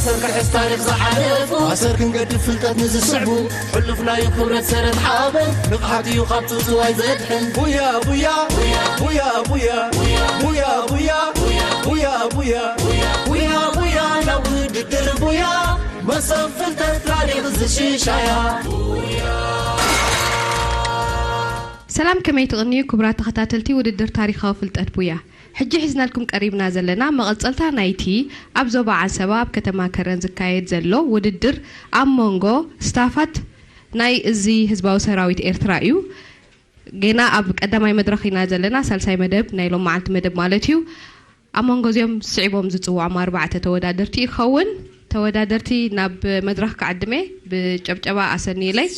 ኣሰር ክሕዝ ታሪኽ ዝሓለፉ ኣሰር ክንገድፍ ፍልጠት ንዝስዕቡ ሕሉፍ ናዩ ክብረት ሰረት ሓበን ንቕሓት እዩ ካብ ጽውጽዋይ ዘድሕን ቡያ ቡያ ቡያ ቡያ ቡያ ቡያ ቡያ ቡያ ቡያ ቡያ ናብ ውድድር ቡያ መሶብ ፍልጠት ታሪኽ ዝሽሻያ ሰላም ከመይ ትቕንዩ ክቡራት ተኸታተልቲ ውድድር ታሪኻዊ ፍልጠት ቡያ። ሕጂ ሒዝናልኩም ቀሪብና ዘለና መቐጸልታ ናይቲ ኣብ ዞባ ዓንሰባ ኣብ ከተማ ከረን ዝካየድ ዘሎ ውድድር ኣብ መንጎ ስታፋት ናይ እዚ ህዝባዊ ሰራዊት ኤርትራ እዩ። ጌና ኣብ ቀዳማይ መድረኽ ኢና ዘለና፣ ሳልሳይ መደብ ናይ ሎም መዓልቲ መደብ ማለት እዩ። ኣብ መንጎ እዚኦም ስዒቦም ዝጽውዖም ኣርባዕተ ተወዳደርቲ ይኸውን። ተወዳደርቲ ናብ መድረኽ ክዕድሜ ብጨብጨባ ኣሰንይለይ።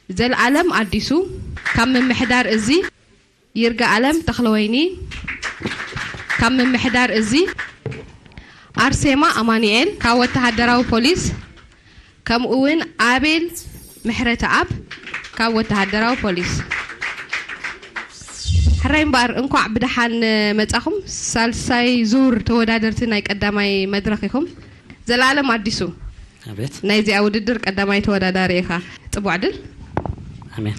ዘልኣለም ኣዲሱ ካብ ምምሕዳር እዚ፣ ይርጋኣለም ተኽለወይኒ ካብ ምምሕዳር እዚ፣ ኣርሴማ ኣማኑኤል ካብ ወተሃደራዊ ፖሊስ፣ ከምኡ እውን ኣቤል ምሕረተኣብ ካብ ወተሃደራዊ ፖሊስ። ሕራይ እምበኣር እንኳዕ ብደሓን መጻኹም። ሳልሳይ ዙር ተወዳደርቲ ናይ ቀዳማይ መድረኽ ኢኹም። ዘላለም ኣዲሱ ኣቤት። ናይዚኣ ውድድር ቀዳማይ ተወዳዳሪ ኢኻ። ጽቡቕ ዕድል። ኣሜን።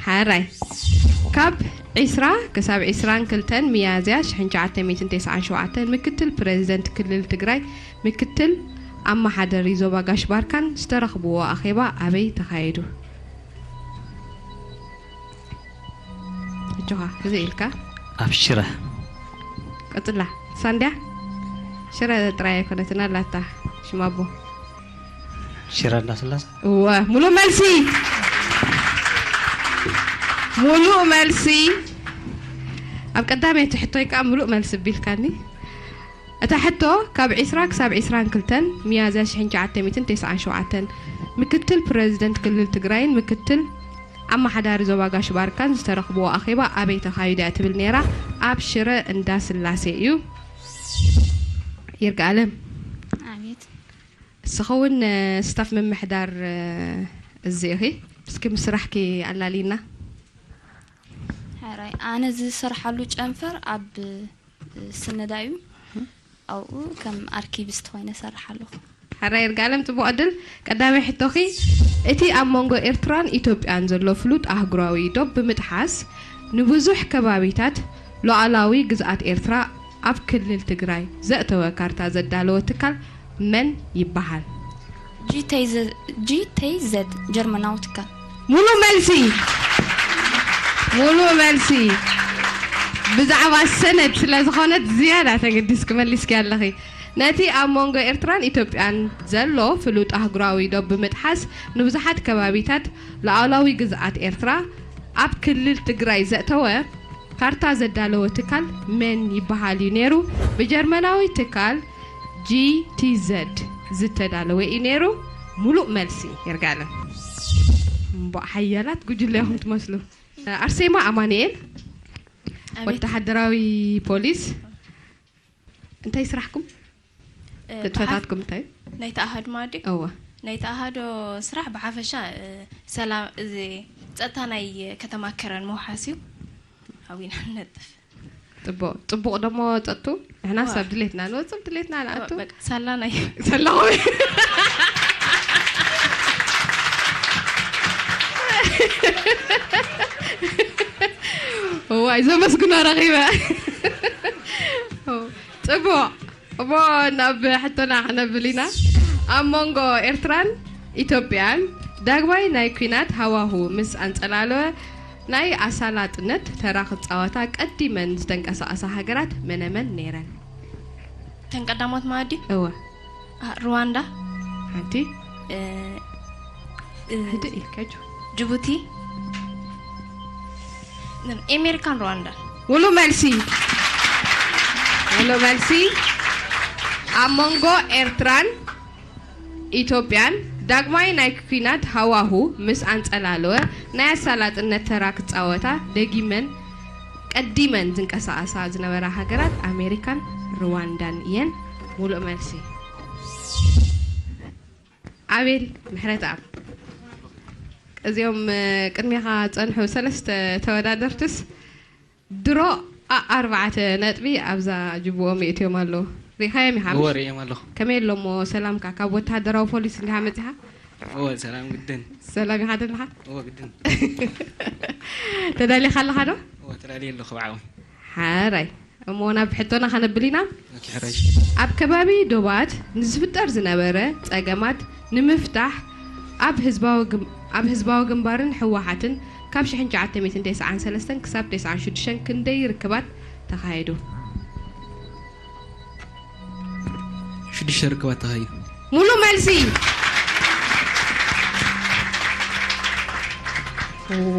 ሓራይ ካብ ዒስራ ክሳብ ዒስራን ክልተን ሚያዝያ ሽሕን ትሽዓተ ሚእትን ተስዓን ሸውዓተን ምክትል ፕረዚደንት ክልል ትግራይ ምክትል ኣመሓደሪ ዞባ ጋሽ ባርካን ዝተረኽብዎ ኣኼባ ኣበይ ተኻየዱ? እጆኻ እዚ ኢልካ ኣብ ሽረ ቀጽላ ሳንድያ ሽረ ጥራይ ኣይኮነትን ኣላታ ሽማቦ ሽረ እንዳስላሰ እወ ሙሉእ መልሲ ሙሉእ መልሲ ኣብ ቀዳመይቲ ሕቶይ ከዓ ሙሉእ መልሲ ቢልካኒ እታ ሕቶ ካብ ዒስራ ክሳብ ዒስራን ክልተን ሚያዝያ ሽሕን ትሽዓተ ሚእትን ተስዓን ሸውዓተን ምክትል ፕረዚደንት ክልል ትግራይን ምክትል ኣመሓዳሪ ዞባ ጋሽ ባርካን ዝተረኽብዎ ኣኼባ ኣበይ ተኻይዱ እያ ትብል ነይራ? ኣብ ሽረ እንዳ ስላሴ እዩ። ይርጋለም ኣቤት እስኸውን ስታፍ ምምሕዳር እዚ ኢኺ። እስኪ ምስራሕኪ ኣላሊና። ሕራይ ኣነ ዝሰርሓሉ ጨንፈር ኣብ ስነዳ እዩ። ኣብኡ ከም ኣርኪቪስት ኮይነ እሰርሕ ኣለኹ። ሕራይ ይርጋለም ጽቡቕ ዕድል። ቀዳማይ ሕቶኺ እቲ ኣብ መንጎ ኤርትራን ኢትዮጵያን ዘሎ ፍሉጥ ኣህጉራዊ ዶብ ብምጥሓስ ንብዙሕ ከባቢታት ሉዓላዊ ግዝኣት ኤርትራ ኣብ ክልል ትግራይ ዘእተወ ካርታ ዘዳለወ ትካል መን ይበሃል? ጂ ቴ ዘድ ጀርመናዊ ትካል። ሙሉእ መልሲ ሙሉእ መልሲ ብዛዕባ ሰነድ ስለ ዝኾነት ዝያዳ ተገዲስኪ መሊስኪ ኣለኺ። ነቲ ኣብ መንጎ ኤርትራን ኢትዮጵያን ዘሎ ፍሉጥ ኣህጉራዊ ዶብ ብምጥሓስ ንብዙሓት ከባቢታት ሉዓላዊ ግዝኣት ኤርትራ ኣብ ክልል ትግራይ ዘእተወ ካርታ ዘዳለወ ትካል መን ይበሃል እዩ ነይሩ? ብጀርመናዊ ትካል ጂ ቲ ዘድ ዝተዳለወ እዩ ነይሩ። ሙሉእ መልሲ ይርጋለም። እምቧእ ሓያላት ጉጅለ ኢኹም ትመስሉ። ኣርሴማ ኣማኑኤል ኣቤት። ወተሃደራዊ ፖሊስ እንታይ ስራሕኩም? እ፣ ንጥፈታትኩም እንታይ? ናይቲ ኣሃዱ ማለት ድዩ? እወ። ናይቲ ኣሃዶ ስራሕ ብሓፈሻ እ፣ ሰላም እዚ ጸጥታ ናይ ከተማ ከረን ምውሓስ እዩ። ኣብኡ ኢና ንነጥፍ። ጽቡቕ ጽቡቕ ደሞ ጸጥቱ ንሕና ዋ። ሰብ ድሌትና ንወጽእ ድሌትና ንኣቱ በቃ፣ ሳላ ናይ ዘለኹ ዋይ ዘመስግኖ ረኺበ ጽቡቕ እሞ ናብ ሕቶና ክነብል ኢና ኣብ መንጎ ኤርትራን ኢትዮጵያን ዳግማይ ናይ ኲናት ሃዋሁ ምስ ኣንጸላለወ ናይ ኣሳላጥነት ተራ ክጻወታ ቀዲመን ዝተንቀሳቐሳ ሃገራት መነመን ነይረን? እተን ቀዳሞት ማለት ድዩ? እወ። ሩዋንዳ። ሓንቲ። ህድእ ኢልካ ጆ። ጅቡቲ። ኤሜሪካን ሩዋንዳን። ሙሉእ መልሲ። ሙሉእ መልሲ። ኣብ መንጎ ኤርትራን ኢትዮጵያን ዳግማይ ናይ ኲናት ሃዋሁ ምስ ኣንጸላለወ ናይ ኣሳላጥነት ተራ ክጻወታ ደጊመን ቀዲመን ዝንቀሳቐሳ ዝነበራ ሃገራት ኣሜሪካን ሩዋንዳን እየን። ሙሉእ መልሲ። ኣቤል ምሕረትኣብ እዚኦም ቅድሜኻ ዝጸንሑ ሰለስተ ተወዳደርትስ ድሮ ኣርባዕተ ነጥቢ ኣብዛ ጅብኦም የእትዮም ኣለዉ። ሪኻዮም ኢኻ? እወ ርእዮም ኣለኹ። ከመይ ኣሎሞ ሰላምካ? ካብ ወተሃደራዊ ፖሊስ እንዲኻ መጺኻ? እወ ሰላም ግድን። ሰላም ኢኻ ዘለኻ? እወ ግድን። ተዳሊኻ ኣለኻ ዶ? እወ ተዳልየ ኣለኹ ብዓወይ። ሓራይ። እሞ ናብ ሕቶና ከነብል ኢና። ኦኬ ሕራይ። ኣብ ከባቢ ዶባት ንዝፍጠር ዝነበረ ጸገማት ንምፍታሕ ኣብ ህዝባዊ ግም- ኣብ ህዝባዊ ግንባርን ህወሓትን ካብ ሽሕን ትሽዓተ ሚእትን ተስዓን ሰለስተን ክሳብ ተስዓን ሽዱሽተን ክንደይ ርክባት ተኻየዱ? ሽዱሽተ ርክባት ተኻዩ። ሙሉ መልሲ።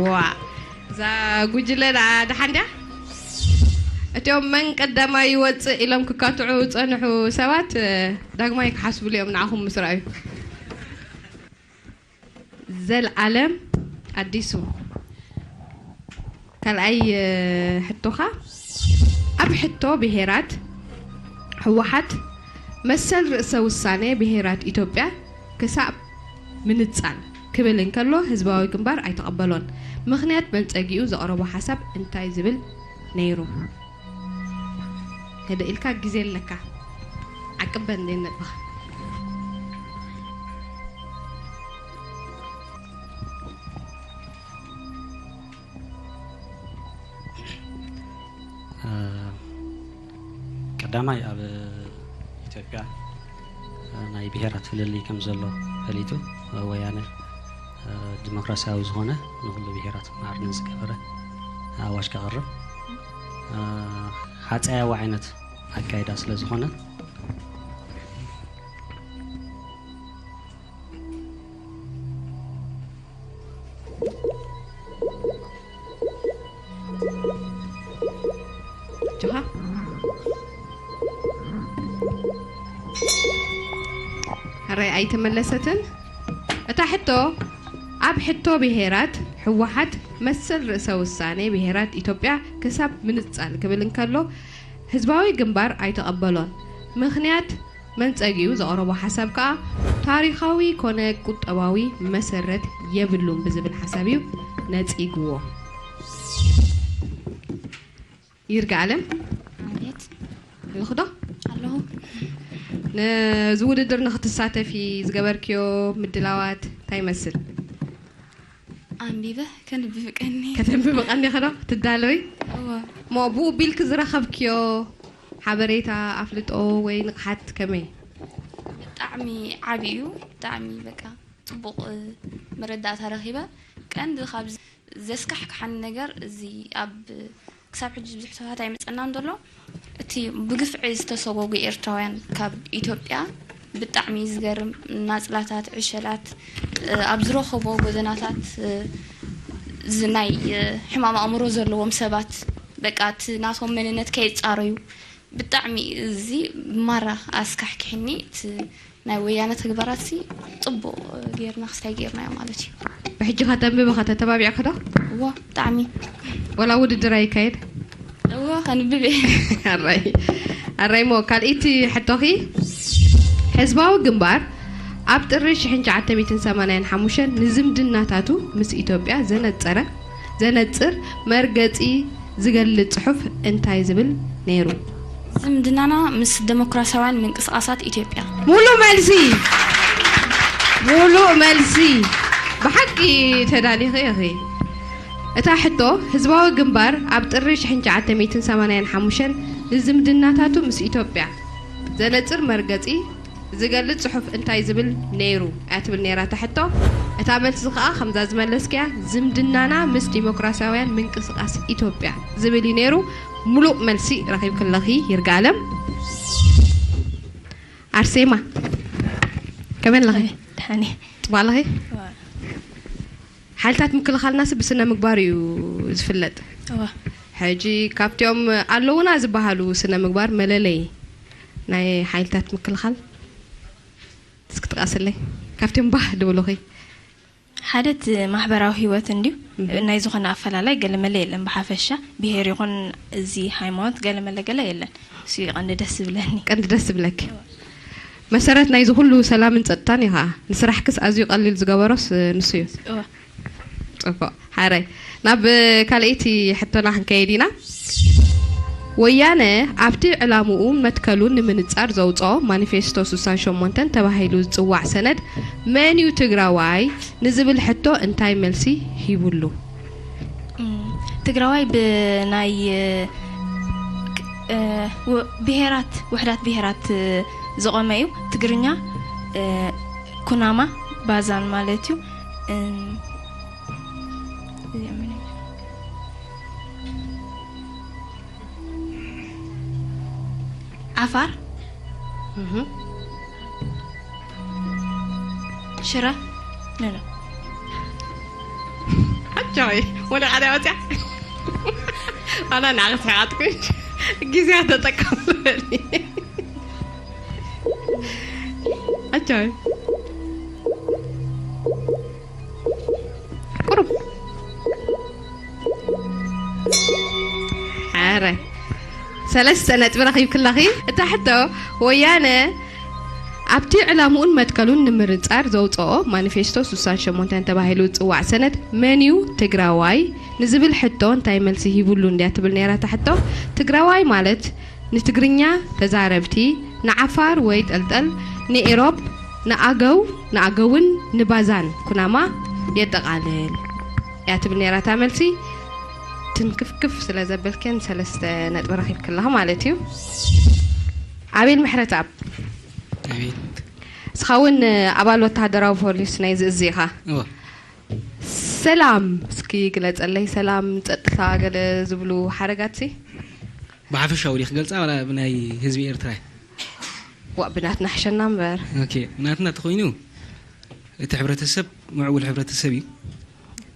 ዋ እዛ ጉጅለ ደኣ ደሓን ድያ? እቲኦም መን ቀዳማይ ይወፅእ ኢሎም ክካትዑ ዝፀንሑ ሰባት እ፣ ዳግማይ ክሓስብሉ እዮም ንዓኹም ምስ ረኣዩ። ዘልኣለም ኣዲሱ ካልኣይ እ፣ ሕቶኻ ኣብ ሕቶ ብሄራት ህወሓት መሰል ርእሰ ውሳኔ ብሄራት ኢትዮጵያ ክሳብ ምንጻል ክብል እንከሎ ህዝባዊ ግንባር ኣይተቐበሎን። ምኽንያት መንጸጊኡ ዘቕረቦ ሓሳብ እንታይ ዝብል ነይሩ? ህደ ኢልካ ግዜ ኣለካ። ዓቅበ እንዴ ነጥብኻ። ቀዳማይ ኣብ ኢትዮጵያ ናይ ብሄራት ፍልልይ ከም ዘሎ ፈሊጡ ወያነ ዲሞክራሲያዊ ዝኾነ ንኩሉ ብሄራት ማዕርነት ዝገበረ ኣዋጅ ከቕርብ ሓፀያዊ ዓይነት ኣካይዳ ስለ ዝኾነ ጆሃ ሕራይ ኣይተመለሰትን። እታ ሕቶ ኣብ ሕቶ ብሄራት ህወሓት መሰል ርእሰ ውሳኔ ብሄራት ኢትዮጵያ ክሳብ ምንጻል ክብል እንከሎ ህዝባዊ ግንባር ኣይተቐበሎን። ምኽንያት መንጸጊኡ ዘቕረቦ ሓሳብ ከኣ ታሪኻዊ ኮነ ቁጠባዊ መሰረት የብሉን ብዝብል ሓሳብ እዩ ነጺግዎ። ይርጋ ኣለም ኣቤት ኣለኹ ዶ? ኣለኹ። ነዚ ውድድር ንክትሳተፊ ዝገበርክዮ ምድላዋት እንታይ ይመስል? ኣንቢበ ከንብብ ቀኒ ከተንብቢ ቀኒኺ ዶ ትዳለዊ? እወ እሞ ብኡ ቢልክ ዝረኸብክዮ ሓበሬታ ኣፍልጦ ወይ ንቕሓት ከመይ? ብጣዕሚ ዓብዩ ብጣዕሚ በቃ ፅቡቕ መረዳእታ ረኺበ። ቀንዲ ካብ ዘስካሕክሓኒ ነገር እዚ ኣብ ክሳብ ሕጂ ብዙሕ ሰባት ኣይመፀናን ዘሎ እቲ ብግፍዒ ዝተሰጎጉ ኤርትራውያን ካብ ኢትዮጵያ ብጣዕሚ እዩ ዝገርም። ናፅላታት ዕሸላት ኣብ ዝረኸቦ ጎደናታት እዚ ናይ ሕማም ኣእምሮ ዘለዎም ሰባት በቃ እቲ ናቶም መንነት ከይፃረዩ ብጣዕሚ እዚ ማራ ኣስካሕኪሕኒ እቲ ናይ ወያነ ተግባራት ሲ ፅቡቕ ጌርና ክስታይ ጌርናዮ ማለት እዩ። ብሕጂ ከተንብቢ ከተተባቢዕኪ ዶ? እዎ ብጣዕሚ ወላ ውድድር ኣይካየድ? እዎ ከንብብ እየ። ኣራይ ኣራይ ሞ ካልኢቲ ሕቶኺ ህዝባዊ ግንባር ኣብ ጥሪ ሽሕን ትሽዓተ ሚእትን ሰማንያን ሓሙሽተን ንዝምድናታቱ ምስ ኢትዮጵያ ዘነጸረ ዘነጽር መርገጺ ዝገልጽ ጽሑፍ እንታይ ዝብል ነይሩ? ዝምድናና ምስ ደሞክራሲያውያን ምንቅስቃሳት ኢትዮጵያ ሙሉእ መልሲ ሙሉእ መልሲ ብሓቂ ተዳሊኺ ኢኺ። እታ ሕቶ ህዝባዊ ግንባር ኣብ ጥሪ ሽሕን ትሽዓተ ሚእትን ሰማንያን ሓሙሽተን ንዝምድናታቱ ምስ ኢትዮጵያ ዘነጽር መርገጺ ዝገልጽ ጽሑፍ እንታይ ዝብል ነይሩ እያ ትብል ነይራ እታ ሕቶ። እታ መልሲ ከኣ ከምዛ ዝመለስክያ ዝምድናና ምስ ዲሞክራሲያውያን ምንቅስቃስ ኢትዮጵያ ዝብል እዩ ነይሩ። ሙሉእ መልሲ ረኺብኪ ኣለኺ ይርጋለም። ኣርሴማ ከመይ ኣለኺ? ድሓኒ ጽቡቕ ኣለኺ? ሓይልታት ምክልኻልናስ ብስነ ምግባር እዩ ዝፍለጥ። እዋ ሕጂ ካብቲኦም ኣለውና ዝበሃሉ ስነ ምግባር መለለይ ናይ ሓይልታት ምክልኻል እስኪ ጥቐስለይ ካብቲኦም ባህ ድብሉኺ። ሓደ እቲ ማሕበራዊ ህይወት እንድዩ ናይ ዝኾነ ኣፈላላይ ገለመለ የለን። ብሓፈሻ ብሄር ይኹን እዚ ሃይማኖት ገለመለ ገለ የለን። እሱ እዩ ቀንዲ ደስ ዝብለኒ። ቀንዲ ደስ ዝብለኪ መሰረት ናይዚ ኩሉ ሰላምን ጸጥታን እዩ ከዓ ንስራሕክስ ኣዝዩ ቀሊል ዝገበሮስ ንሱ እዩ። እወ ጽቡቕ ሓራይ ናብ ካልኣይቲ ሕቶና ክንከይድ ኢና። ወያነ ኣብቲ ዕላምኡን መትከሉን ንምንጻር ዘውጽኦ ማኒፌስቶ ስሳን ሸሞንተን ተባሂሉ ዝጽዋዕ ሰነድ፣ መን እዩ ትግራዋይ ንዝብል ሕቶ እንታይ መልሲ ሂቡሉ? እም፣ ትግራዋይ ብናይ፣ እ፣ ክ-፣ እ፣ ው-፣ ብሄራት፣ ውሕዳት ብሄራት፣ እ፣ ዝቖመ እዩ። ትግርኛ፣ እ፣ ኩናማ፣ ባዛን ማለት እዩ። እም፣ እዚኣ መን እዩ? ዓፋር፣ ሽረ፣ ነነ። ኣቻይ ወደ ሓደ ወፅያ ኣና ናቅስ ሓጥኩ ግዜያ ተጠቀምበኒ ኣቻይ ቁሩብ ኧረ ሰለስተ ነጥቢ ረኺብክለኺ። እታ ሕቶ፣ ወያነ ኣብቲ ዕላምኡን መትከሉን ንምርጻር ዘውጽኦ ማኒፌስቶ ስሳን ሸሞንተን ተባሂሉ ዝጽዋዕ ሰነድ መን እዩ ትግራዋይ ንዝብል ሕቶ እንታይ መልሲ ሂቡሉ እንድያ ትብል ነይራ እታ ሕቶ። ትግራዋይ ማለት ንትግርኛ ተዛረብቲ፣ ንዓፋር ወይ ጠልጠል፣ ንኤሮፕ፣ ንኣገው፣ ንኣገውን ንባዛን ኩናማ የጠቓልል እያ ትብል ነይራ እታ መልሲ። ትንክፍክፍ ስለ ዘበልክን ሰለስተ ነጥቢ ረኺብኪ ኣለኺ ማለት እዩ። ኣቤል ምሕረትኣብ፣ ኣቤት ንስኻ እውን ኣባል ወተሃደራዊ ፖሊስ ናይዚ እዚ ኢኻ። እወ ሰላም እስኪ ግለፀለይ። ሰላም፣ ፀጥታ፣ ገለ ዝብሉ ሓረጋት ሲ ብሓፈሻዊ ድየ ክገልፃ ዋላ ብናይ ህዝቢ ኤርትራ እየ? ዋእ ብናትና ሕሸና እምበር። ኦኬ፣ ናትና ተኮይኑ እቲ ሕብረተሰብ ምዕቡል ሕብረተሰብ እዩ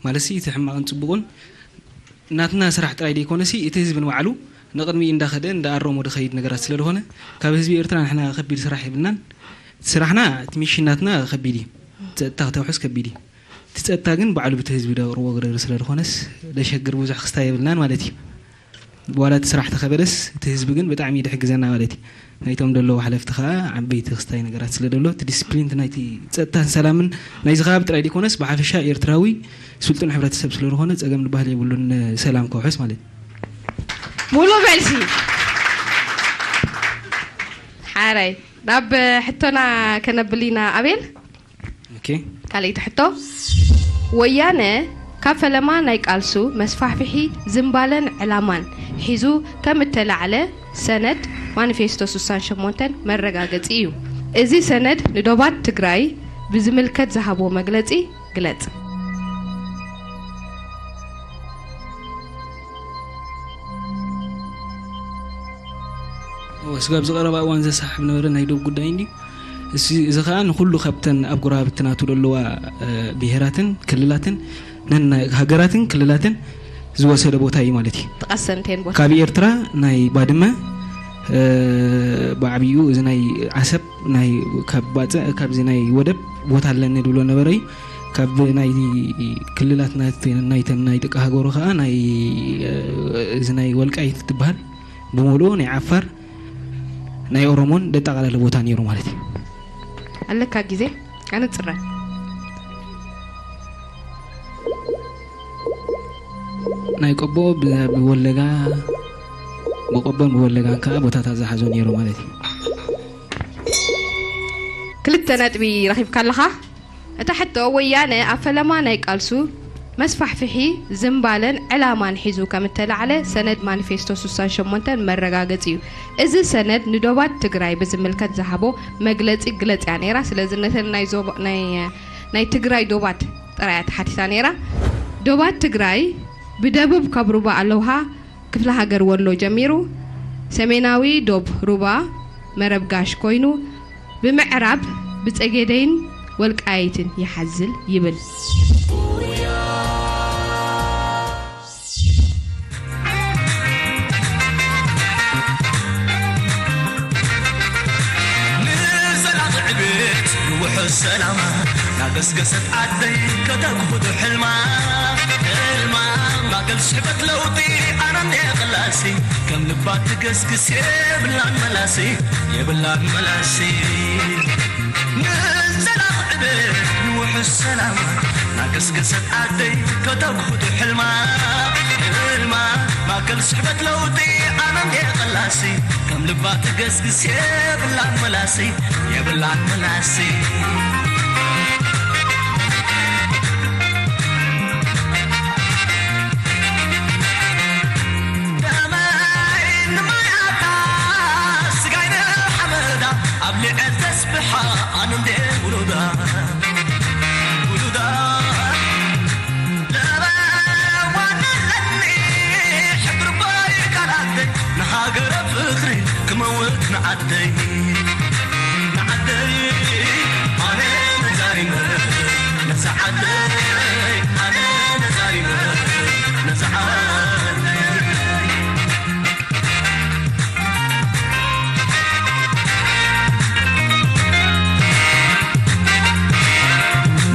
ማለት ሲ እቲ ሕማቕን ፅቡቕን ናትና ስራሕ ጥራይ ዘይኮነ ሲ እቲ ህዝቢ ንባዕሉ ንቕድሚ እንዳኸደ እንዳኣረሞ ድኸይድ ነገራት ስለ ዝኾነ ካብ ህዝቢ ኤርትራ ንሕና ከቢድ ስራሕ የብልናን። ስራሕና እቲ ሚሽን ናትና ከቢድ እዩ። ፀጥታ ክተውሕስ ከቢድ እዩ። እቲ ፀጥታ ግን ባዕሉ ብቲ ህዝቢ ደቕርቦ ግደር ስለ ዝኾነስ ደሸግር ብዙሕ ክስታይ የብልናን ማለት እዩ። ዋላ እቲ ስራሕ ተኸበደስ እቲ ህዝቢ ግን ብጣዕሚ እዩ ድሕግዘና ማለት እዩ። ናይቶም ደለዉ ሓለፍቲ ከዓ ዓበይቲ ክስታይ ነገራት ስለ ደሎ እቲ ዲስፕሊን እቲ ናይቲ ፀጥታን ሰላምን ናይዚ ከባቢ ጥራይ ዘይኮነስ ብሓፈሻ ኤርትራዊ ስልጡን ሕብረተሰብ ስለ ዝኾነ ፀገም ዝበሃል የብሉን ሰላም ከውሕስ ማለት እዩ። ሙሉ መልሲ ሓራይ ናብ ሕቶና ከነብል ኢና ኣቤል። ኦኬ ካልኣይቲ ሕቶ፣ ወያነ ካብ ፈለማ ናይ ቃልሱ መስፋሕፍሒ ዝምባለን ዕላማን ሒዙ ከም እተላዕለ ሰነድ ማኒፌስቶ ስሳን ሸሞንተን መረጋገጺ እዩ። እዚ ሰነድ ንዶባት ትግራይ ብዝምልከት ዝሃቦ መግለጺ ግለጽ። እወ፣ ስጋብ ዝቐረባ እዋን ዘሰሓሕብ ነበረ ናይ ዶብ ጉዳይ እንድዩ። እዚ እዚ ኸኣ ንኹሉ ካብተን ኣብ ጎረባብቲ ናቱ ዘለዋ ብሄራትን ክልላትን ነናይ ሃገራትን ክልላትን ዝወሰደ ቦታ እዩ ማለት እዩ። ጥቀሰን እተን ቦታ። ካብ ኤርትራ ናይ ባድመ ብዓብይኡ እዚ ናይ ዓሰብ ናይ ካብ ባፅዕ ካብዚ ናይ ወደብ ቦታ ኣለኒ ድብሎ ነበረ እዩ። ካብ ናይ ክልላት ናይተን ናይ ደቂ ሃገሩ ከዓ ናይ እዚ ናይ ወልቃይት ትበሃል ብምሉኡ ናይ ዓፋር ናይ ኦሮሞን ደጣቃላለ ቦታ ነይሩ ማለት እዩ። ኣለካ ግዜ ኣነፅረ ናይ ቆቦ ብወለጋ ብቆቦን ብወለጋን ከዓ ቦታታት ዝሓዞ ነይሩ ማለት እዩ። ክልተ ነጥቢ ረኺብካ ኣለኻ። እታ ሕቶ ወያነ ኣብ ፈለማ ናይ ቃልሱ መስፋሕፍሒ ዝምባለን ዕላማን ሒዙ ከም እተላዕለ ሰነድ ማኒፌስቶ ስሳን ሸሞንተን መረጋገጺ እዩ። እዚ ሰነድ ንዶባት ትግራይ ብዝምልከት ዝሃቦ መግለጺ ግለጽ እያ ነይራ። ስለዚ ነተን ናይ ዞባ ናይ ናይ ትግራይ ዶባት ጥራይ እያ ተሓቲታ ነይራ። ዶባት ትግራይ ብደቡብ ካብ ሩባ ኣለውሃ ክፍለ ሃገር ወሎ ጀሚሩ ሰሜናዊ ዶብ ሩባ መረብ ጋሽ ኮይኑ ብምዕራብ ብፀጌደይን ወልቃይትን ይሓዝል ይብል። ንዘላቂ ዕቤት ንውሕስ ሰላማ ናገስገሰት ዓደይ ከተግህዶ ሕልማ ሕልማ ማእከል ስሕበት ለውጢ ኣነን የቕላሲ ከም ልባ ትገስግስ የብላን መላሲ የብላን መላሲ ንዘላቂ ዕቤት ንውሕስ ሰላማ ናገስገሰት ዓደይ ከተግህዶ ሕልማ ሕልማ ኣክል ስሕበት ለውጢ ኣነም የቐላሲ ከም ልባ ትገስግስ የብላን መላሲ የብላን መላሲ ደመይ ንማያታ ስጋይ ንሓመዳ ኣብ ልዕል ተስብሓ ኣነም ውሉዳ ውሉዳ ንሃገረ ፍቕሪ ክመውት ንዓደይ ንዓደይ ኣነ ነዛሪመ ነዛ ዓደይ ኣነ ነዛሪመ ነዛ ዓደይ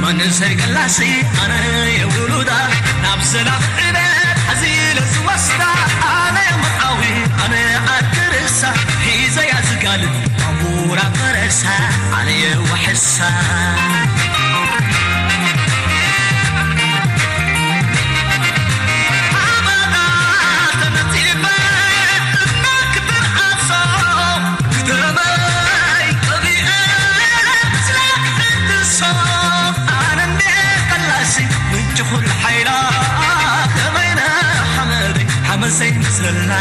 መንእሰይ ገላሲ ኣነ የውሉዳ ናብ ሰላም ዕለት ሓዚለ ዝወስዳ ኣነ መርዓዊ ኣነ ኣክርሳ ሒዘያ ዝጋልብ ባቡራ ፈረሳ ኣነ የዋሕሳ ኣመና ተነጺፈ እናክብር ዓሶ ግደመይ ቀቢአ ምስላ ክሕድሶ ኣነ እንዴ ቀላሲ ምንጭ ኩሉ ሓይላ ከመይነ ሓመደይ ሓመድ ዘይመስለላ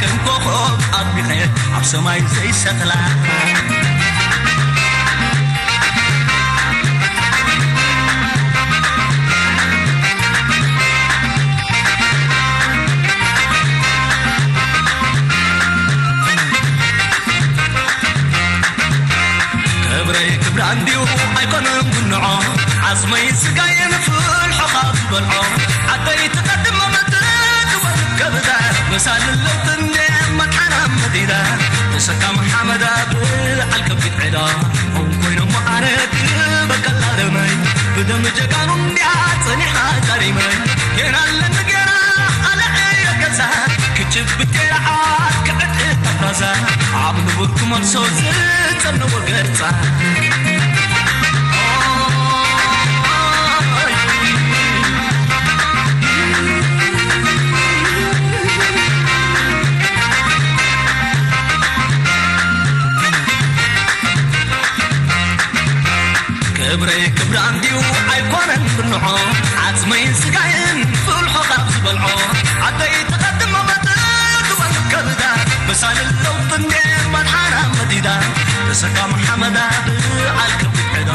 ከም ኮኾብ ኣቢቐ ኣብ ሰማይ ዘይሰቕላ ክብረይ ክብራ እንድዩ ኣይኮነን ጉንዖ ዓጽመይ ስጋየን ፍልሖ ካብ ዝበልዖ ዓደይ ትቐድም መመትት ወከብዳ መሳልለውት እንደ መድሓና መዲዳ ተሰካም ሓመዳ ብዓል ከቢድ ዕዳ ኦም ኮይኖም ኣነ ክበቀላ ደመይ ብደም ጀጋኑ እንድያ ጸኒሓ ዛሪመይ ጌና ኣለኒ ጌና ኣነ ዕዮ ገዛ ክጭብጥ ጌራ ዓድ ክዕድ ተፍራዛ ኣብ ንቡር ክመልሶ ዝጸነዎ ገጻ ክብረይ ክብራ እንድዩ ኣይኮነን ብንዖ ዓጽመይን ስጋይን ፍልሖ ካብ ዝበልዖ ዓደይ ተቐድሞ መጥትወን ከብዳ መሳልል ለውጥ እንዴ መድሓና መዲዳ ተሰካም ሓመዳ ብዓል ከቢድ ዕዳ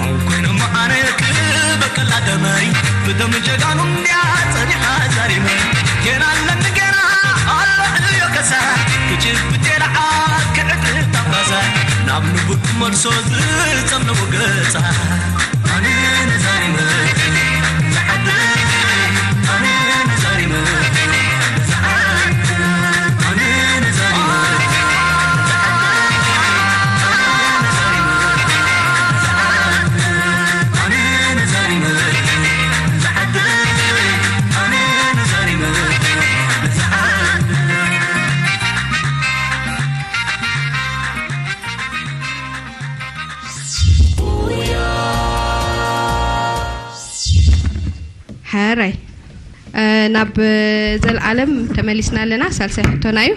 ኦም ኮይኖም ኣነ ክበቀላ ደመይ ብደም ጀጋኑ እንድያ ጸኒሓ ዛሪመይ ጌና ኣለኒ ጌና ኣሎ ዕዮ ከሳ ክጭብጥ የለዓ ክዕጥር ታባዛ ናብ ንቡር ክመልሶ ዝጸምነዎ ገጻ ኣነ ነዛሪመ ዝዓደይ ኣነ ነዛሪመ ሕራይ ናብ ዘልኣለም ተመሊስና ኣለና። ሳልሳይ ሕቶና እዩ።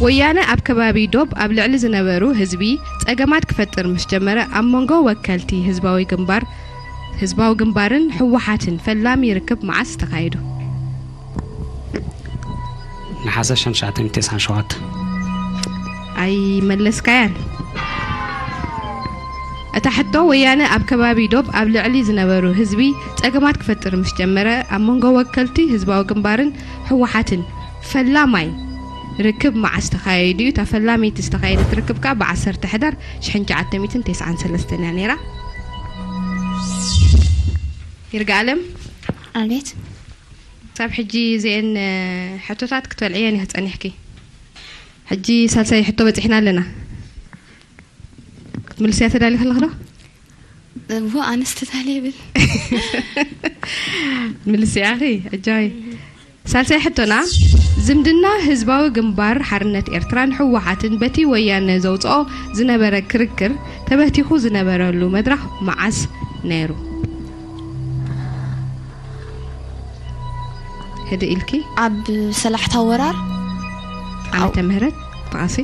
ወያነ ኣብ ከባቢ ዶብ ኣብ ልዕሊ ዝነበሩ ህዝቢ ጸገማት ክፈጥር ምስ ጀመረ ኣብ መንጎ ወከልቲ ህዝባዊ ግንባር ህዝባዊ ግንባርን ህወሓትን ፈላሚ ርክብ መዓስ ተኻይዱ? ነሓሰ ሸንሻዓተ ሚእቲ ተስዓን ሸውዓተ ኣይመለስካያን። እታ ሕቶ ወያነ ኣብ ከባቢ ዶብ ኣብ ልዕሊ ዝነበሩ ህዝቢ ጸገማት ክፈጥር ምስ ጀመረ ኣብ መንጎ ወከልቲ ህዝባዊ ግንባርን ህወሓትን ፈላማይ ርክብ መዓስ ተኻየዱ እዩ? እታ ፈላመይቲ ዝተኻየደት ርክብ ከኣ ብ ዓሰርተ ሕዳር ሽሕን ትሽዓተ ሚእትን ተስዓን ሰለስተን እያ ነይራ። ይርጋኣለም ኣቤት። ክሳብ ሕጂ እዚኤን ሕቶታት ክትበልዕየን ኢኺ ጸኒሕኪ። ሕጂ ሳልሳይ ሕቶ በጺሕና ኣለና። ክትምልስያ ተዳሊኺ ኣለኺ ዶ? እዎ ኣነስ ተታልየ ብል። ምልስያ ኢኺ ኣጃይ። ሳልሳይ ሕቶና ዝምድና ህዝባዊ ግንባር ሓርነት ኤርትራን ህወሓትን በቲ ወያነ ዘውፅኦ ዝነበረ ክርክር ተበቲኹ ዝነበረሉ መድረኽ መዓስ ነይሩ? ህድእ ኢልኪ። ኣብ ሰላሕታ ወራር ዓመተ ምህረት ጣዕሲ።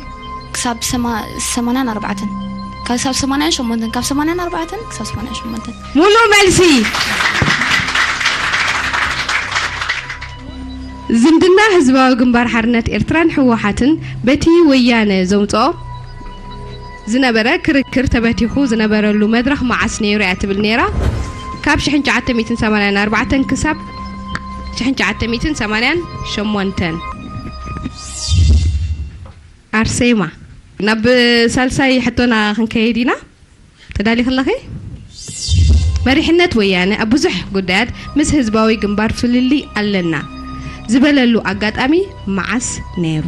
ክሳብ ሰማ- ሰማንያን ኣርባዕተን፣ ክሳብ ሰማንያን ሸሞንተን፣ ካብ ሰማንያን ኣርባዕተን ክሳብ ሰማንያን ሸሞንተን። ሙሉእ መልሲ። ዝምድና ህዝባዊ ግንባር ሓርነት ኤርትራን ህወሓትን በቲ ወያነ ዘምፅኦ ዝነበረ ክርክር ተበቲኹ ዝነበረሉ መድረኽ መዓስ ነይሩ እያ ትብል ነይራ? ካብ ሽሕን ትሽዓተ ሚእትን ሰማንያን ኣርባዕተን ክሳብ ሽሕን ትሽዓተ ሚእትን ሰማንያን ሸሞንተን። ኣርሴማ፣ ናብ ሳልሳይ ሕቶና ክንከይድ ኢና። ተዳሊኺ ኣለኺ? መሪሕነት ወያነ ኣብ ብዙሕ ጉዳያት ምስ ህዝባዊ ግንባር ፍልልይ ኣለና ዝበለሉ ኣጋጣሚ መዓስ ነይሩ?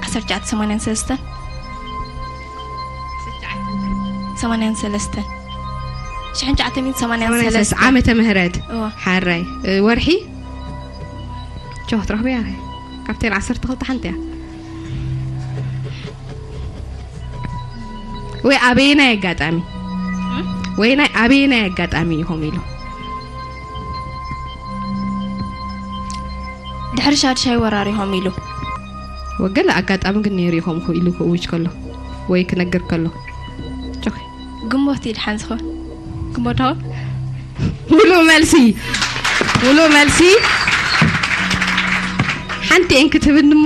ዓሰርተ ትሽዓተ ሰማንያን ሰለስተን። ሰማንያን ሰለስተን። ሽሕን ትሽዓተ ሚእትን ሰማንያን ሰለስተን። ዓመተ ምህረት። እዋ። ሓራይ። እ፣ ወርሒ? ጆ፣ ትረኽብያ? ካብተን ዓሰርተ ክልተ ሓንቲ እያ። ወይ ኣበየናይ ኣጋጣሚ? ወይ ናይ ኣበየናይ ኣጋጣሚ ኢኹም ኢሉ? ድሕሪ ሻድሻይ ወራር ኢኹም ኢሉ። ወገለ ኣጋጣሚ ግን ነይሩ ኢኹም ኢሉ ክእውጅ ከሎ ወይ ክነግር ከሎ። ጆ። ግንቦት እዩ ድሓን ዝኸውን። ግንቦት ዶ? ሙሉእ መልሲ፣ ሙሉእ መልሲ። ሓንቲ እን ክትብል እሞ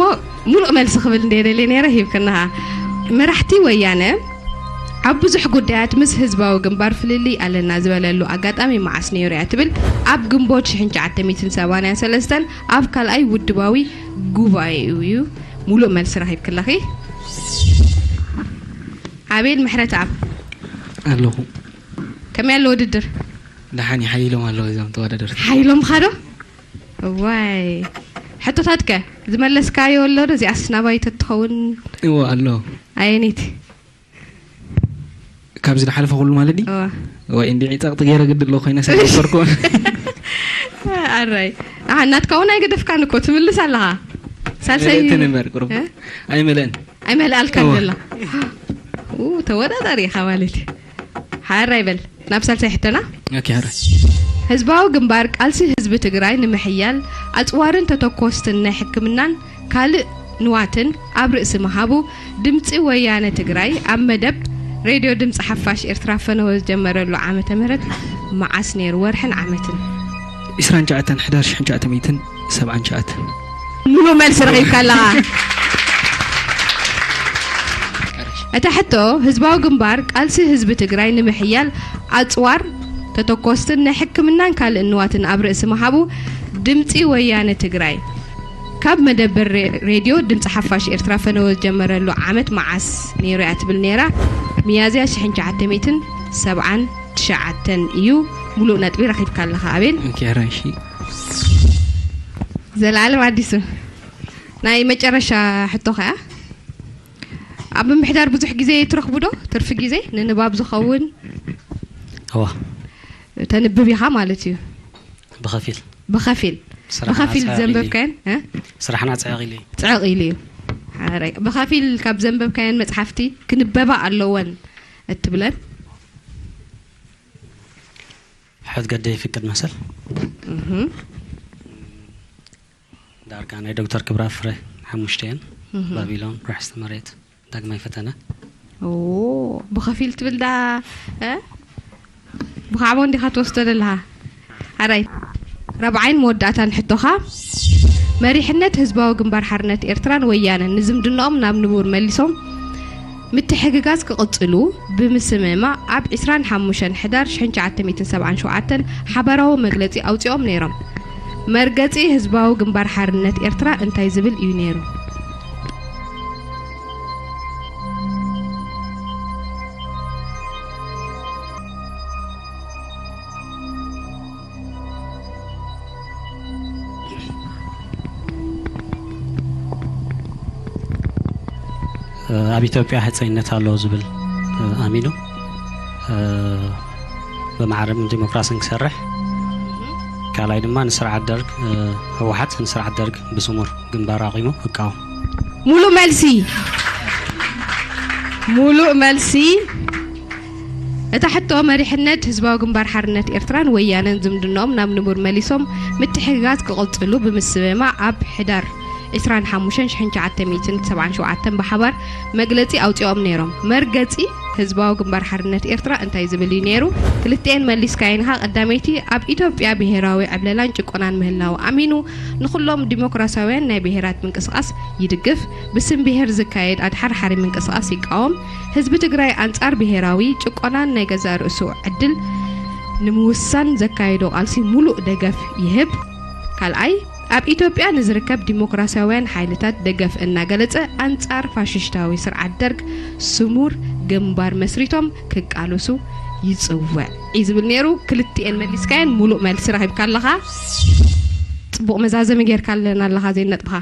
ሙሉእ መልሲ ክብል እንደ ደልየ ነይረ ሂብክናሃ። መራሕቲ ወያነ ኣብ ብዙሕ ጉዳያት ምስ ህዝባዊ ግንባር ፍልልይ ኣለና ዝበለሉ ኣጋጣሚ መዓስ ነይሩ እያ ትብል? ኣብ ግንቦት ሽሕን ትሽዓተ ሚእትን ሰማንያን ሰለስተን ኣብ ካልኣይ ውድባዊ ጉባኤኡ እዩ። ሙሉእ መልሲ ረኺብክለኺ። ኣቤል ምሕረትኣብ። ኣለኹ። ከመይ ኣሎ ውድድር? ደሓን ይሓይሎም ኣለዉ እዞም ተወዳደርቲ። ሓይሎም ኻዶ? ዋይ። ሕቶታት ከ ዝመለስካዮ ኣሎ ዶ? እዚኣስ ናባይ ተትኸውን? እዎ ኣሎ። ኣየኒት? ካብዚ ዝሓለፈ ኩሉ ማለት ድዩ? እዋ። ወይ እንዲ ጸቕጢ ገይረ ግዲ ኣሎ ኮይነ ሰብ ነበርኩ። ኣራይ። ኣሃ፣ ናትካ እውን ኣይገደፍካን እኮ ትምልስ ኣለኻ። ሳልሳይ ኣይመልእትን እምበር ቁሩብ። እ? ኣይመልእን። ኣይመልኣልካን እዋ። ዘላ። ኡ፣ ተወዳዳሪ ኢኻ ማለት እዩ። ሓራይ በል ናብ ሳልሳይ ሕቶና። ኦኬ፣ ሓራይ። ህዝባዊ ግንባር ቃልሲ ህዝቢ ትግራይ ንምሕያል ኣፅዋርን ተተኮስትን ናይ ሕክምናን ካልእ ንዋትን ኣብ ርእሲ ምሃቡ ድምፂ ወያነ ትግራይ ኣብ መደብ ሬድዮ ድምፂ ሓፋሽ ኤርትራ ፈነወ ዝጀመረሉ ዓመተ ምህረት መዓስ ነይሩ? ወርሕን ዓመትን? ዕስራን ትሽዓተን ሕዳር ሽሕን ትሽዓተ ሚእትን ሰብዓን ትሽዓተን። ሙሉእ መልሲ ረኺብካ ኣለኻ። እታ ሕቶ ህዝባዊ ግንባር ቃልሲ ህዝቢ ትግራይ ንምሕያል ኣፅዋር ተተኮስትን ናይ ሕክምናን ካልእ ንዋትን ኣብ ርእሲ ምሃቡ ድምፂ ወያነ ትግራይ ካብ መደበር ሬ- ሬድዮ ድምፂ ሓፋሽ ኤርትራ ፈነወ ዝጀመረሉ ዓመት መዓስ ነይሩ እያ ትብል ነይራ። ሚያዝያ ሽሕን ትሽዓተ ሚእትን ሰብዓን ትሽዓተን እዩ። ሙሉእ ነጥቢ ረኺብካ ኣለኻ ኣቤል። ኦኬ፣ ሓራይ። እሺ። ዘላለም ኣዲሱ ናይ መጨረሻ ሕቶ ከኣ ኣብ ምምሕዳር ብዙሕ ግዜ ትረኽቡ ዶ? ትርፊ ግዜ ንንባብ ዝኸውን እዋ ተንብብ ኢኻ ማለት እዩ። ብኸፊል ብኸፊል ስራሕና ብኸፊል ኣፅዕቕ ኢሉ እዩ። ዘንበብካየን እ? ስራሕና ኣፅዕቕ ኢሉ እዩ። ፅዕቕ ኢሉ እዩ። ሓራይ። ብኸፊል ካብ ዘንበብካየን መፅሓፍቲ ክንበባ ኣለወን እትብለን? ሕድ ገደ ይፍቅድ መሰል እህ። ዳርጋ ናይ ዶክተር ክብራ ፍረ ሓሙሽተ እየን። እህ። ባቢሎን፣ ርሕስቲ መሬት፣ ዳግማይ ፈተነ። ኦ፣ ብኸፊል ትብል ዳ እ? ብኻዕቦ እንዲኻ ትወስዶ ዘለኻ። ኣራይ ራብዓይን መወዳእታን ሕቶኻ፣ መሪሕነት ህዝባዊ ግንባር ሓርነት ኤርትራን ወያነን ንዝምድናኦም ናብ ንቡር መሊሶም ምትሕግጋዝ ክቕጽሉ ብምስምማዕ ኣብ ዕስራን ሓሙሽተን ሕዳር ሽሕን ትሽዓተ ሚእትን ሰብዓን ሸውዓተን ሓባራዊ መግለጺ ኣውጺኦም ነይሮም። መርገጺ ህዝባዊ ግንባር ሓርነት ኤርትራ እንታይ ዝብል እዩ ነይሩ? ኣብ ኢትዮጵያ ህፀይነት ኣሎ ዝብል ኣሚኑ ብማዕረ ዲሞክራሲን ክሰርሕ፣ ካልኣይ ድማ ንስርዓት ደርግ፣ ህወሓት ንስርዓት ደርግ ብስሙር ግንባር ኣቂሙ ይቃወም። ሙሉእ መልሲ። ሙሉእ መልሲ። እታ ሕቶ መሪሕነት ህዝባዊ ግንባር ሓርነት ኤርትራን ወያነን ዝምድናኦም ናብ ንቡር መሊሶም ምትሕግጋዝ ክቕጽሉ ብምስምማዕ ኣብ ሕዳር ዕስራን ሓሙሽተን ሽሕን ትሽዓተ ሚእትን ሰብዓን ሸውዓተን ብሓባር መግለጺ ኣውጺኦም ነይሮም። መርገጺ ህዝባዊ ግንባር ሓርነት ኤርትራ እንታይ ዝብል እዩ ነይሩ? ክልቲኤን መሊስካየን ኢኻ። ቀዳመይቲ፣ ኣብ ኢትዮጵያ ብሄራዊ ዕብለላን ጭቆናን ምህላው ኣሚኑ ንኹሎም ዲሞክራሲያውያን ናይ ብሄራት ምንቅስቓስ ይድግፍ። ብስም ብሄር ዝካየድ ኣድሓርሓሪ ምንቅስቓስ ይቃወም። ህዝቢ ትግራይ ኣንጻር ብሄራዊ ጭቆናን ናይ ገዛእ ርእሱ ዕድል ንምውሳን ዘካየዶ ቃልሲ ሙሉእ ደገፍ ይህብ። ካልኣይ፣ ኣብ ኢትዮጵያ ንዝርከብ ዲሞክራሲያውያን ሓይልታት ደገፍ እናገለጸ ኣንጻር ፋሽሽታዊ ስርዓት ደርግ ስሙር ግንባር መስሪቶም ክቃለሱ ይጽውዕ እዩ ዝብል ነይሩ። ክልቲኤን መሊስካየን ሙሉእ መልሲ ረኺብካ ኣለኻ። ጽቡቕ መዛዘሚ ጌርካለን ኣለኻ ዘይነጥብኻ።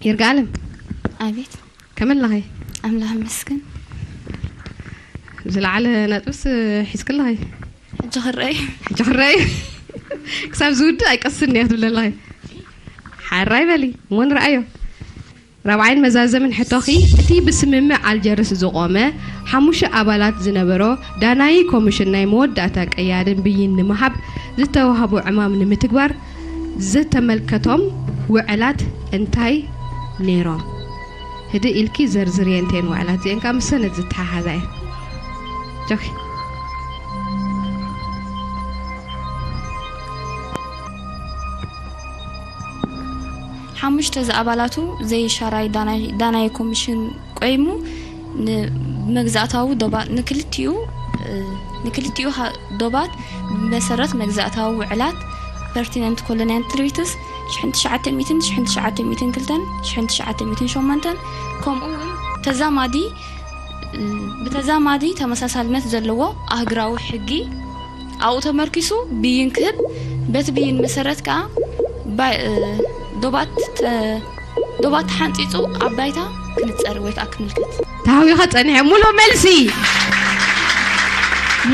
ይርጋለም። ኣቤት። ከመይ ኣለኺ? ኣምላኽ ይመስገን። ዝለዓለ ነጥብስ ሒዝኪ ኣለኺ። ሕጂ ክረኣይ። ሕጂ ክረኣይ። ክሳብ ዝውድእ ኣይቀስን እያ ትብሊ ኣለኺ። ሓራይ በሊ፣ እሞ ንረኣዮ። ራብዓይን መዛዘምን ሕቶኺ፣ እቲ ብስምምዕ ኣልጀርስ ዝቖመ ሓሙሽተ ኣባላት ዝነበሮ ዳናዪ ኮሚሽን ናይ መወዳእታ ቀያድን ብይን ንምሃብ ዝተዋህቦ ዕማም ንምትግባር ዝተመልከቶም ውዕላት እንታይ ነይሮም? ህድእ ኢልኪ ዘርዝርየን እተን ውዕላት እዚአን ከዓ ምስ ሰነድ ዝተሓሓዛ እየን። ጆኪ። ሓሙሽተ ዝኣባላቱ ዘይሻራይ ዳናይ፣ ዳናይ ኮሚሽን ቆይሙ ንመግዛእታዊ ዶባት ንክልቲኡ፣ እ፣ ንክልቲኡ ሃ-፣ ዶባት ብመሰረት መግዛእታዊ ውዕላት፣ ፐርቲነንት ኮሎኒያል ትሪትስ፣ ሽሕን ትሽዓተ ሚእትን፣ ሽሕን ትሽዓተ ሚእትን ክልተን፣ ሽሕን ትሽዓተ ሚእትን ሸሞንተን፣ ከምኡ እውን ተዛማዲ፣ እ፣ ብተዛማዲ ተመሳሳልነት ዘለዎ ኣህጉራዊ ሕጊ ኣብኡ ተመርኪሱ ብይን ክህብ፣ በቲ ብይን መሰረት ከኣ ባ-፣ እ፣ ዶባት ተ-፣ ዶባት ተሓንጺጹ ኣብ ባይታ ክንጸር ወይ ከኣ ክምልከት። ተሃዊኸ ጸኒሐ። ሙሉእ መልሲ።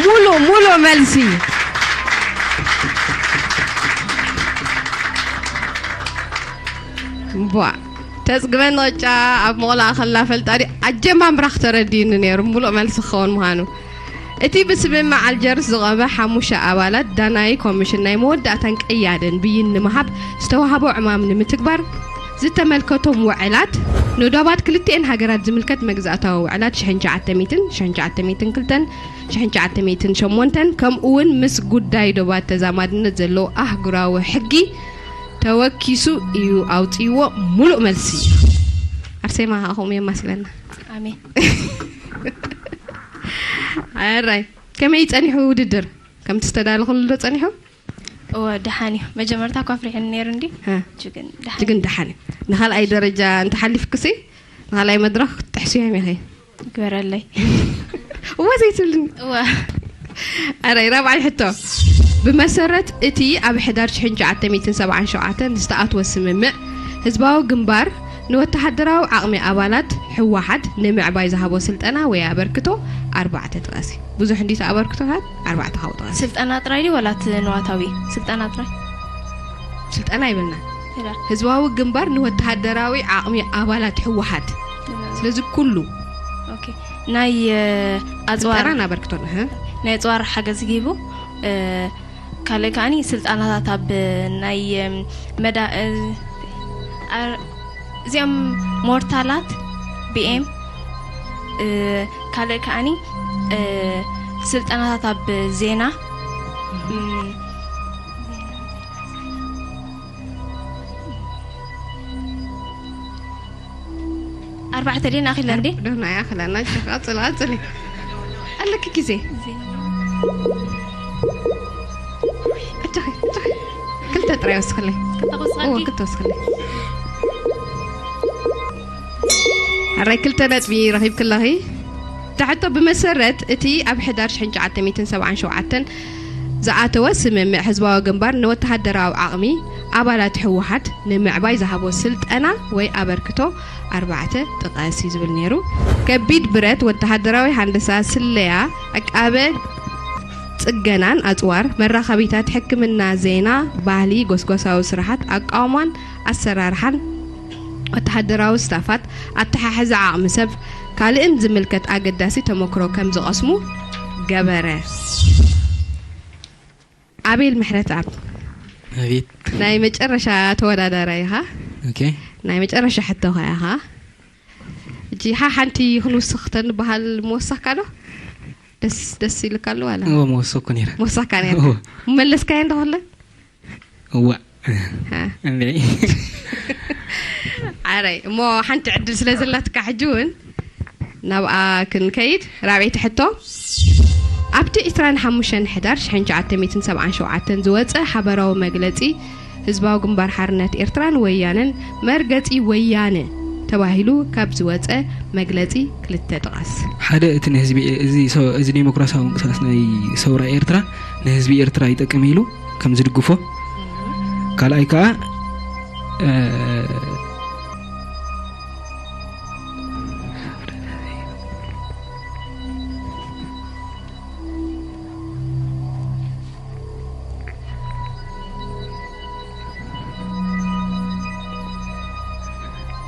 ሙሉእ፣ ሙሉእ መልሲ። እምቧእ። ተጽግበኒ ቅጫ ኣብ መቑላ ከላ ፈልጣ ድዩ? ኣጀማምራኽ ተረዲኡኒ ነይሩ፣ ሙሉእ መልሲ ክኸውን ምዃኑ። እቲ ብስምምዕ ኣልጀርስ ዝቐመ ሓሙሽተ ኣባላት ዳናዪ ኮሚሽን ናይ መወዳእታን ቀያድን ብይን ንምሃብ ዝተዋህቦ ዕማም ንምትግባር ዝተመልከቶም ውዕላት፣ ንዶባት ክልቲኤን ሃገራት ዝምልከት መግዛእታዊ ውዕላት ሽሕን ትሽዓተ ሚእትን፣ ሽሕን ትሽዓተ ሚእትን ክልተን፣ ሽሕን ትሽዓተ ሚእትን ሸሞንተን፣ ከምኡ እውን ምስ ጉዳይ ዶባት ተዛማድነት ዘለዎ ኣህጉራዊ ሕጊ ተወኪሱ እዩ ኣውጺእዎ። ሙሉእ መልሲ። ኣርሴማ፣ ከኣ ከምኡ የማስለና። ኣሜን። ኣራይ፣ ከመይ ጸኒሑ ውድድር? ከምቲ ዝተዳለኹሉ ዶ ጸኒሑ? እወ፣ ደሓን እዩ። መጀመርታ እኳ ኣፍሪሑኒ ነይሩ እንዲ። ሃ። ሕጂ ግን ደሓን ሕጂ ግን እዩ። ደሓን እዩ። ንኻልኣይ ደረጃ እንተሓሊፍክሲ፣ ንኻልኣይ መድረኽ ክትጥሕስዮም ኢኺ። ግበረለይ። እወ ዘይትብልኒ። እወ። ኣራይ፣ ራብዓይ ሕቶ። ብመሰረት እቲ ኣብ ሕዳር ሽሕን ትሽዓተ ሚእትን ሰብዓን ሸውዓተን ዝተኣትወ ስምምዕ፣ ህዝባዊ ግንባር ንወተሃደራዊ ዓቕሚ ኣባላት ህወሓት ንምዕባይ ዝሃቦ ስልጠና ወይ ኣበርክቶ ኣርባዕተ ጥቀሲ። ብዙሕ እንዲቱ ኣበርክቶታት ኣርባዕተ ካብ ጥቀሲ። ስልጠና ጥራይ ድዩ ወላ እቲ ንዋታዊ? ስልጠና ጥራይ? ስልጠና ይብልና። ይላ። ህዝባዊ ግንባር ንወተሃደራዊ ዓቕሚ ኣባላት ህወሓት። ይላ። ስለዚ ኩሉ ኦኬ። ናይ፣ እ፣ ኣጽዋር ስልጠናን ኣበርክቶን፣ እህ። ናይ ኣጽዋር ሓገዝ ሂቡ፣ እ፣ ካልእ ከኣኒ ስልጠናታት ኣብ ናይ፣ እ፣ መዳ-፣ እ፣ ኣር-፣ እዚኦም ሞርታላት፣ ቢኤም፣ እ፣ ካልእ ከኣኒ፣ እ፣ ስልጠናታት ኣብ ዜና፣ እም፣ ኣርባዕተ ድየን ኣኺለን ድየ? ደህና እያ፣ ኣኺለና። እሺ፣ ቀጽሊ፣ ቀጽሊ። ኣለኪ ግዜ። እጆኺ፣ እጆኺ። ክልተ ጥራይ ወስኽለይ። ክልተ ክወስኸልኪ? እወ፣ ክልተ ወስኽለይ። ኣራይ፣ ክልተ ነጥቢ ረኺብኪ ኣለኺ። እታ ሕቶ፣ ብመሰረት እቲ ኣብ ሕዳር ሽሕን ትሽዓተ ሚእትን ሰብዓን ሸውዓተን ዝኣተወ ስምምዕ፣ ህዝባዊ ግንባር ንወተሃደራዊ ዓቕሚ ኣባላት ህወሓት ንምዕባይ ዝሃቦ ስልጠና ወይ ኣበርክቶ ኣርባዕተ ጥቀስ እዩ ዝብል ነይሩ። ከቢድ ብረት፣ ወተሃደራዊ ሃንደሳ፣ ስለያ፣ ዕቃበ፣ ጽገናን ኣጽዋር፣ መራኸቢታት፣ ሕክምና፣ ዜና፣ ባህሊ፣ ጎስጓሳዊ ስራሓት፣ ኣቃውማን ኣሰራርሓን ወተሃደራዊ ስታፋት፣ ኣተሓሕዛ ዓቕሚ ሰብ፣ ካልእን ዝምልከት ኣገዳሲ ተመክሮ ከም ዝቐስሙ ገበረ። ኣቤል ምሕረትኣብ፣ ኣቤት። ናይ መጨረሻ ተወዳዳራይ ኢኻ። ኦኬ። ናይ መጨረሻ ሕቶኻ ኢኻ። ሕጂ ሓ ሓንቲ ክንውስኽ ተንበሃል ምወሰኽካ ዶ? ደስ ደስ ኢልካ ኣሎ ዋላ? እወ፣ መወሰኩ ነይረ። ምወሰኽካ ነይረ። እወ። መለስካዮ እንዶ ከለ? እወ። ሃ። እምበይ። ዓራይ እሞ ሓንቲ ዕድል ስለ ዘላትካ ሕጂ እውን ናብኣ ክንከይድ። ራብዐይቲ ሕቶ፣ ኣብቲ ዕስራን ሓሙሽተን ሕዳር ሽሕን ትሽዓተ ሚእትን ሰብዓን ሸውዓተን ዝወጸ ሓበራዊ መግለጺ ህዝባዊ ግንባር ሓርነት ኤርትራን ወያነን መርገጺ ወያነ ተባሂሉ ካብ ዝወጸ መግለጺ ክልተ ጥቐስ። ሓደ፣ እቲ ንህዝቢ፣ እዚ ሰው-፣ እዚ ዴሞክራሲያዊ ምንቅስቃስ ናይ ሰውራ ኤርትራ ንህዝቢ ኤርትራ ይጠቅም ኢሉ ከም ዝድግፎ፣ ካልኣይ ከዓ፣ እ፣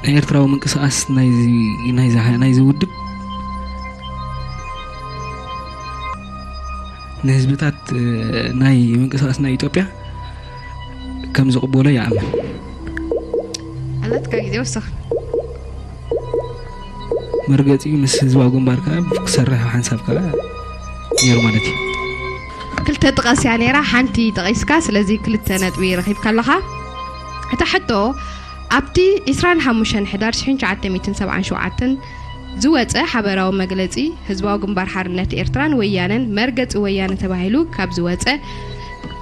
ናይ ኤርትራዊ ምንቅስቃስ ናይዚ፣ ናይዚ፣ ናይዚ ውድብ ንህዝብታት፣ እ፣ ናይ ምንቅስቃስ ናይ ኢትዮጵያ ከም ዝቕበሎ ይኣምን። ኣለትካ ግዜ ወሰኽ። መርገጺኡ ምስ ህዝባዊ ግንባር ከዓ ክሰርሕ ሓንሳብ ከዓ ነይሩ ማለት እዩ። ክልተ ጥቐስ እያ ነይራ፣ ሓንቲ ጠቒስካ፣ ስለዚ ክልተ ነጥቢ ረኺብካ ኣለኻ። እታ ሕቶ፣ ኣብቲ ዕስራን ሓሙሽተን ሕዳር ሽሕን ትሽዓተ ሚእትን ሰብዓን ሸውዓተን ዝወጸ ሓበራዊ መግለጺ ህዝባዊ ግንባር ሓርነት ኤርትራን ወያነን መርገጺ ወያነ ተባሂሉ ካብ ዝወጸ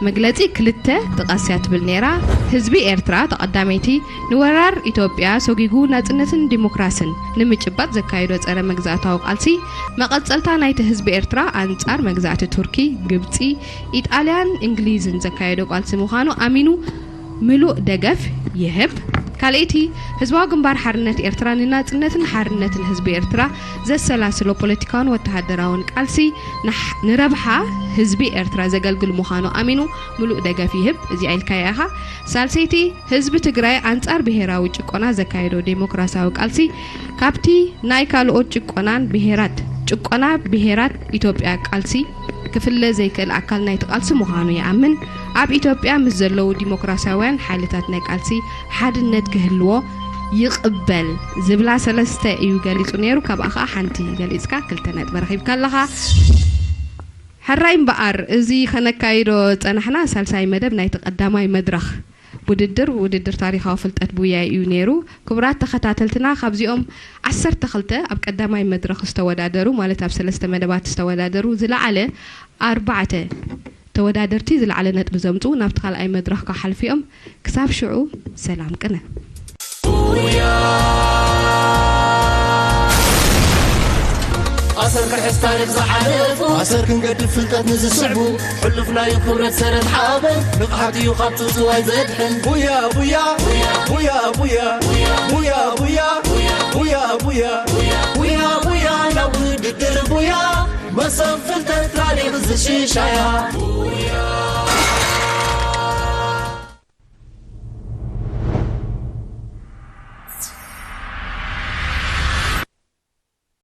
መግለጺ ክልተ ጥቐስ እያ ትብል ነይራ። ህዝቢ ኤርትራ ተቐዳመይቲ ንወራር ኢትዮጵያ ሰጒጉ ናጽነትን ዲሞክራስን ንምጭባጥ ዘካየዶ ጸረ መግዛእታዊ ቃልሲ መቐጸልታ ናይቲ ህዝቢ ኤርትራ ኣንጻር መግዛእቲ ቱርኪ፣ ግብጺ፣ ኢጣልያን እንግሊዝን ዘካየዶ ቃልሲ ምዃኑ ኣሚኑ ምሉእ ደገፍ ይህብ። ካልኣይቲ፣ ህዝባዊ ግንባር ሓርነት ኤርትራ ንናጽነትን ሓርነትን ህዝቢ ኤርትራ ዘሰላስሎ ፖለቲካውን ወተሃደራውን ቃልሲ ንሕ-፣ ንረብሓ ህዝቢ ኤርትራ ዘገልግል ምዃኑ ኣሚኑ ምሉእ ደገፍ ይህብ። እዚኣ ኢልካያ ኢኻ። ሳልሰይቲ፣ ህዝቢ ትግራይ ኣንጻር ብሄራዊ ጭቆና ዘካየዶ ዴሞክራሲያዊ ቃልሲ ካብቲ ናይ ካልኦት ጭቆናን ብሄራት፣ ጭቆና ብሄራት ኢትዮጵያ ቃልሲ ክፍለ ዘይክእል ኣካል ናይቲ ቃልሲ ምዃኑ ይኣምን። ኣብ ኢትዮጵያ ምስ ዘለዉ ዲሞክራሲያውያን ሓይልታት ናይ ቃልሲ ሓድነት ክህልዎ ይቕበል ዝብላ ሰለስተ እዩ ገሊጹ ነይሩ። ካብኣ ኸኣ ሓንቲ ገሊጽካ ክልተ ነጥቢ ረኺብካ ኣለኻ። ሕራይ እምበኣር፣ እዚ ኸነካይዶ ጸናሕና ሳልሳይ መደብ ናይቲ ቀዳማይ መድረኽ ውድድር፣ ውድድር ታሪኻዊ ፍልጠት ቡያይ እዩ ነይሩ። ክቡራት ተኸታተልትና፣ ካብዚኦም ዓሰርተ ክልተ ኣብ ቀዳማይ መድረኽ ዝተወዳደሩ፣ ማለት ኣብ ሰለስተ መደባት ዝተወዳደሩ፣ ዝለዓለ ኣርባዕተ ተወዳደርቲ ዝለዓለ ነጥቢ ዘምጽኡ ናብቲ ካልኣይ መድረኽ ክሓልፉ እዮም። ክሳብ ሽዑ ሰላም ቅነ። ኣሰር ክሕስ ታሪኽ ዝሓለፉ፣ ኣሰር ክንገድፍ ፍልጠት ንዝስዕቡ፣ ሕሉፍ ናይ ክብረት ሰረት ሓበን፣ ንቕሓት እዩ ካብ ጽውጽዋይ ዘድሕን። ቡያ ቡያ ቡያ ቡያ ቡያ ቡያ ቡያ ቡያ ቡያ ቡያ ናብ ውድድር ቡያ፣ መሰብ ፍልጠት ታሪኽ ዝሽሻያ። ቡያ